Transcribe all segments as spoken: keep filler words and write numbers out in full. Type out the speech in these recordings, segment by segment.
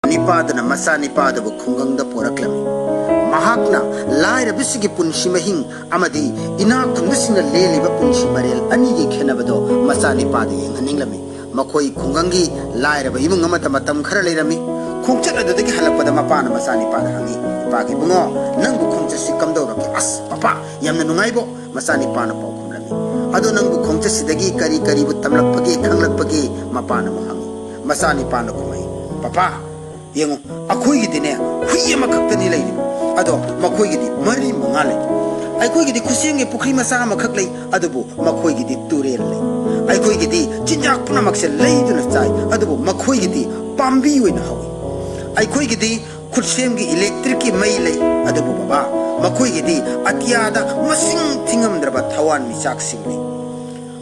ꯅꯤꯄꯥꯗꯨꯅ ꯃꯆꯥꯅꯤꯄꯥꯗꯨꯕꯨ ꯈꯨꯡꯒꯪꯗ ꯄꯣꯔꯛꯂꯝꯃꯤ꯫ ꯃꯍꯥꯛꯅ ꯂꯥꯏꯔꯕꯁꯤꯒꯤ ꯄꯨꯟꯁꯤ ꯃꯍꯤꯡ ꯑꯃꯗꯤ ꯏꯅꯥꯛ ꯈꯨꯟꯕꯁꯤꯡꯅ ꯂꯦꯜꯂꯤꯕ ꯄꯨꯟꯁꯤ ꯃꯔꯦꯜ ꯑꯅꯤꯒꯤ ꯈꯦꯠꯅꯕꯗꯣ ꯃꯆꯥꯅꯤꯄꯥꯗ ꯌꯦꯡꯍꯟꯅꯤꯡꯂꯝꯃꯤ꯫ ꯃꯈꯣꯏ ꯈꯨꯡꯒꯪꯒꯤ ꯂꯥꯏꯔꯕ ꯏꯃꯨꯡ ꯑꯃꯗ ꯃꯇꯝ ꯈꯔ ꯂꯩꯔꯝꯃꯤ꯫ ꯈꯣꯡꯆꯠ ꯑꯗꯨꯗꯒꯤ ꯍꯜꯂꯛꯄꯗ ꯃꯄꯥꯅ ꯃꯆꯥꯅꯤꯄꯥꯗ ꯍꯪꯉꯤ, "ꯏꯄꯥꯒꯤ ꯏꯕꯨꯡꯉꯣ, ꯅꯪꯕꯨ ꯈꯣꯡꯆꯠꯁꯤ ꯀꯝꯗꯧꯔꯛꯀꯦ?" "ꯑꯁ, ꯄꯄꯥ, ꯌꯥꯝꯅ ꯅꯨꯡꯉꯥꯏꯕꯣ", ꯃꯆꯥꯅꯤꯄꯥꯅ ꯄꯥꯎꯈꯨꯝꯂꯝꯃꯤ꯫ "ꯑꯗꯣ ꯅꯪꯕꯨ ꯈꯣꯡꯆꯠꯁꯤꯗꯒꯤ ꯀꯔꯤ ꯀꯔꯤꯕꯨ ꯇꯝꯂꯛꯄꯒꯦ, ꯈꯪꯂꯛꯄꯒꯦ?" ꯃꯄꯥꯅ ꯑꯃꯨꯛ ꯍꯪꯉꯤ꯫ ꯃꯆꯥꯅꯤꯄꯥꯅ ꯈꯨꯝꯃꯛꯏ, "ꯄꯄꯥ, ꯌꯦꯡꯉꯨ, ꯑꯩꯈꯣꯏꯒꯤꯗꯤꯅꯦ, ꯍꯨꯏ ꯑꯃꯈꯛꯇꯅꯤ ꯂꯩꯔꯤꯕ, ꯑꯗꯣ ꯃꯈꯣꯏꯒꯤꯗꯤ ꯃꯔꯤ ꯃꯉꯥ ꯂꯩ꯫ ꯑꯩꯈꯣꯏꯒꯤꯗꯤ ꯈꯨꯠꯁꯦꯝꯒꯤ ꯄꯨꯈ꯭ꯔꯤ ꯃꯆꯥ ꯑꯃꯈꯛ ꯂꯩ, ꯑꯗꯨꯕꯨ ꯃꯈꯣꯏꯒꯤꯗꯤ ꯇꯨꯔꯦꯜ ꯂꯩ꯫ ꯑꯩꯈꯣꯏꯒꯤꯗꯤ ꯆꯤꯟꯖꯥꯛ ꯄꯨꯝꯅꯃꯛꯁꯦ ꯂꯩꯗꯨꯅ ꯆꯥꯏ, ꯑꯗꯨꯕꯨ ꯃꯈꯣꯏꯒꯤꯗꯤ ꯄꯥꯝꯕꯤ ꯑꯣꯏꯅ ꯍꯧꯏ꯫ ꯑꯩꯈꯣꯏꯒꯤꯗꯤ ꯈꯨꯠꯁꯦꯝꯒꯤ ꯏꯂꯦꯛꯇ꯭ꯔꯤꯛꯀꯤ ꯃꯩ ꯂꯩ, ꯑꯗꯨꯕꯨ ꯕꯕꯥ, ꯃꯈꯣꯏꯒꯤꯗꯤ ꯑꯇꯤꯌꯥꯗ ꯃꯁꯤꯡ ꯊꯤꯉꯝꯗ꯭ꯔꯕ ꯊꯋꯥꯟꯃꯤꯆꯥꯛꯁꯤꯡ ꯂꯩ꯫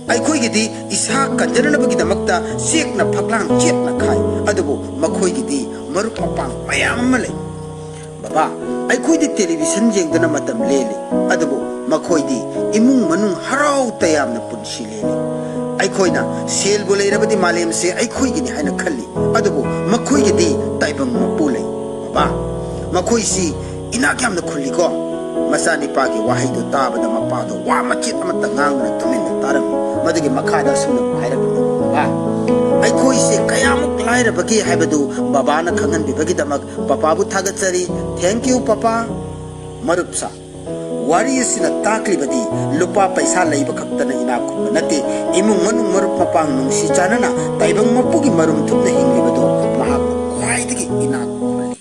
ꯑꯩꯈꯣꯏꯒꯤꯗꯤ ꯏꯁꯥ ꯀꯟꯖꯅꯅꯕꯒꯤꯗꯃꯛꯇ ꯆꯦꯛꯅ ꯐꯛꯂꯥꯡ ꯆꯦꯠꯅ ꯈꯥꯏ, ꯑꯗꯨꯕꯨ ꯃꯈꯣꯏꯒꯤꯗꯤ ꯃꯔꯨꯞ ꯃꯄꯥꯡ ꯃꯌꯥꯝ ꯑꯃ ꯂꯩ꯫ ꯕꯕꯥ, ꯑꯩꯈꯣꯏꯗꯤ ꯇꯦꯂꯤꯚꯤꯁꯟ ꯌꯦꯡꯗꯨꯅ ꯃꯇꯝ ꯂꯦꯜꯂꯤ, ꯑꯗꯨꯕꯨ ꯃꯈꯣꯏꯗꯤ ꯏꯃꯨꯡ ꯃꯅꯨꯡ ꯍꯔꯥꯎ ꯇꯌꯥꯝꯅ ꯄꯨꯟꯁꯤ ꯂꯦꯜꯂꯤ꯫ ꯑꯩꯈꯣꯏꯅ ꯁꯦꯜꯕꯨ ꯂꯩꯔꯕꯗꯤ ꯃꯥꯂꯦꯝꯁꯦ ꯑꯩꯈꯣꯏꯒꯤꯅꯤ ꯍꯥꯏꯅ ꯈꯜꯂꯤ, ꯑꯗꯨꯕꯨ ꯃꯈꯣꯏꯒꯤꯗꯤ ꯇꯥꯏꯕꯪ ꯃꯄꯨ ꯂꯩ꯫ ꯕꯕꯥ, ꯃꯈꯣꯏꯁꯤ ꯏꯅꯥꯛ ꯌꯥꯝꯅ ꯈꯨꯜꯂꯤꯀꯣ?" ꯃꯆꯥꯅꯤꯄꯥꯒꯤ ꯋꯥꯍꯩꯗꯨ ꯇꯥꯕꯗ ꯃꯄꯥꯗꯣ ꯋꯥ ꯃꯆꯦꯠ ꯑꯃꯠꯇ ꯉꯥꯡꯗꯅ ꯇꯨꯃꯤꯟꯅ ꯇꯥꯔꯝꯃꯤ꯫ ꯃꯗꯨꯒꯤ ꯃꯈꯥꯗ ꯑꯁꯨꯝꯅ ꯍꯥꯏꯔꯛꯂꯤ, "ꯕꯕꯥ, ꯑꯩꯈꯣꯏꯁꯦ ꯀꯌꯥꯃꯨꯛ ꯂꯥꯏꯔꯕꯒꯦ ꯍꯥꯏꯕꯗꯨ ꯕꯕꯥꯅ ꯈꯪꯍꯟꯕꯤꯕꯒꯤꯗꯃꯛ ꯄꯄꯥꯕꯨ ꯊꯥꯒꯠꯆꯔꯤ꯫ Thank you, papa." ꯃꯔꯨꯞꯁꯥ, ꯋꯥꯔꯤ ꯑꯁꯤꯅ ꯇꯥꯛꯂꯤꯕꯗꯤ ꯂꯨꯄꯥ ꯄꯩꯁꯥ ꯂꯩꯕ ꯈꯛꯇꯅ ꯏꯅꯥꯛ ꯈꯨꯟꯕ ꯅꯠꯇꯦ, ꯏꯃꯨꯡ ꯃꯅꯨꯡ ꯃꯔꯨꯞ ꯃꯄꯥꯡ ꯅꯨꯡꯁꯤ ꯆꯥꯟꯅꯅ ꯇꯥꯏꯕꯪ ꯃꯄꯨꯒꯤ ꯃꯔꯨꯝ ꯊꯨꯞꯅ ꯍꯤꯡꯂꯤꯕꯗꯨ ꯃꯍꯥꯛꯅ ꯈ꯭ꯋꯥꯏꯗꯒꯤ ꯏꯅꯥꯛ ꯈꯨꯜꯂꯤ꯫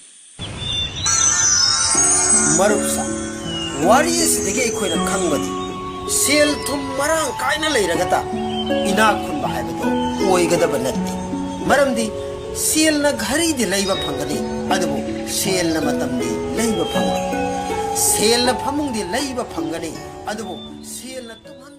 ꯃꯔꯨꯞꯁꯥ, ꯋꯥꯔꯤ ꯑꯁꯤꯗꯒꯤ ꯑꯩꯈꯣꯏꯅ ꯈꯪꯕꯗꯤ ꯁꯦꯜ ꯊꯨꯝ ꯃꯔꯥꯡ ꯀꯥꯏꯅ ꯂꯩꯔꯒꯇ ꯏꯅꯥꯛ ꯈꯨꯟꯕ ꯍꯥꯏꯕꯗꯨ ꯑꯣꯏꯒꯗꯕ ꯅꯠꯇꯦ꯫ ꯃꯔꯝꯗꯤ ꯁꯦꯜꯅ ꯘꯔꯤꯗꯤ ꯂꯩꯕ ꯐꯪꯒꯅꯤ, ꯑꯗꯨꯕꯨ ꯁꯦꯜꯅ ꯃꯇꯝꯗꯤ ꯂꯩꯕ ꯐꯪꯉꯣꯏ꯫ ꯁꯦꯜꯅ ꯐꯃꯨꯡꯗꯤ ꯂꯩꯕ ꯐꯪꯒꯅꯤ, ꯑꯗꯨꯕꯨ ꯁꯦꯜꯅ ꯇꯨꯝꯍꯟ